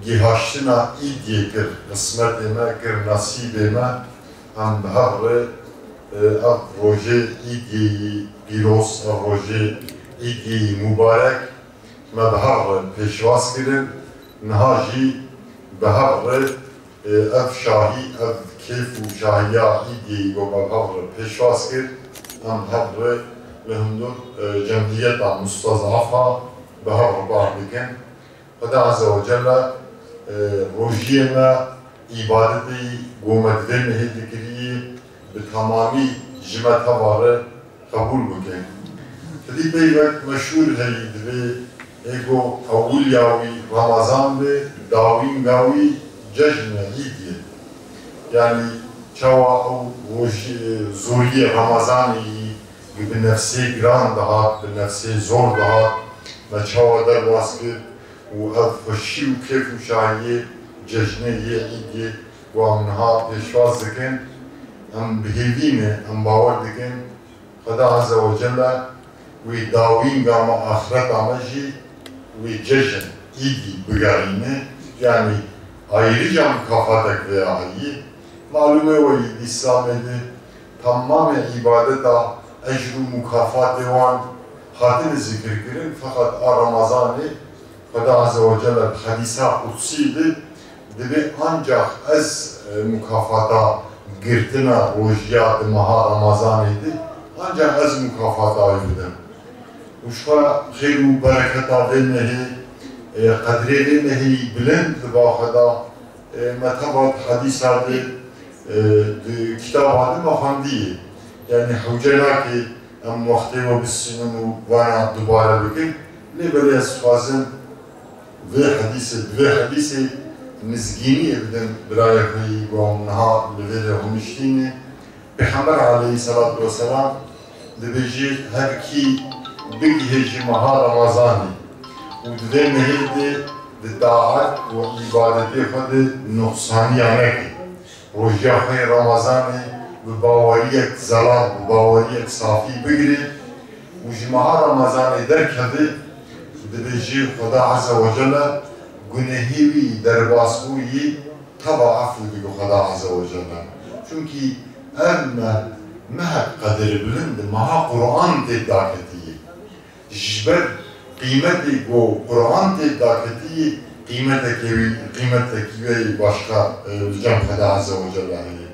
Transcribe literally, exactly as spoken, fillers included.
Gihaştina îdiyê kir, qismetê me kir, nesîbê me, em bi hev re, e, ev rojê îdiyê yî pîroz, ev rojê îdiyê yî mubarek me bi hev re pêşwaz kirin. Niha jî bi hev re, e, ev şahî, ev kêf û şahiya îdiyê yî ku me bi hev re pêşwaz kir, em bi hev re li hundir, e, cemiyeta mustezafa bi hev re bar dikin. Xweda Azze ve Celle, e, rojiyê me, îbadetê ku me di vê mehê dikiriyê, bi temamî ji me teva re qebûl bike. Xwedî peyvek meşhûr heyî divê ê ku ewiliya wî Remezan be, dawînga wî cejn e, îd ye. Yanî çawa ew rojî, e, zoriyê Remezanê yî bi nefsê giran dihat, bi nefsê zor dihat, me çawa derbas kir û ev xweşî û kêf û şahiyê cejnê yê îdê ku em niha pêşwaz dikin, em bi hêvî ne, em bawer dikin Xweda Azze ve Celle wê dawînga me, axireta me jî wê cejn, îdî bigerîne. Yanî ayrıca mukafatek vêya heyî. Malûm e we îdî Îslamê de temamê îbadeta, ecr û mukafatê wan hatine zikirkirin, feqet a Remezanê Xweda Azze ve Celle bi hedîsa qudsî de dibê ancax ez, e, mukafata girtina rojiya di meha Remezanê de, ancax ez mukafata wê bidim. Û ji xwe xêr û bereketa vê mehê, e, qedrê vê mehê yî bilind li ba Xweda, e, me teva di hedîsa de, e, di kitaba de me xwendiyê. Yanî hewce nake em wextê we bistînin û vana dubare bikin. Lê belê ez dixwazim vê hedîsê, bi vê hedîsê nizgîniyê bidim birayê xwe yî ku em niha li vê de hûniştîne. Pêxember aleyhisselatu vesselam dibêje, her kî bigihêje meha Remezanê û di vê mehê de di taet û îbadetê xwe de nuqsaniya neke. Rojiya xwe yê Remezanê bi baweriyek zelal, bi baweriyek safî bigire û ji meha Remezanê derkeve, dibêje Xweda Azze ve Celle gunehê wî derbasbûyî teva efû dike Xweda Azze ve Celle. Çunkî ev meh, mehek qedirbilind, meha Quran tê daketiyê. Ji ber qîmetê ku Quran tê daketiyê, qîmetekê wî, qîmetekî wê başqa, e, li cem Xweda Azze ve Celle heye.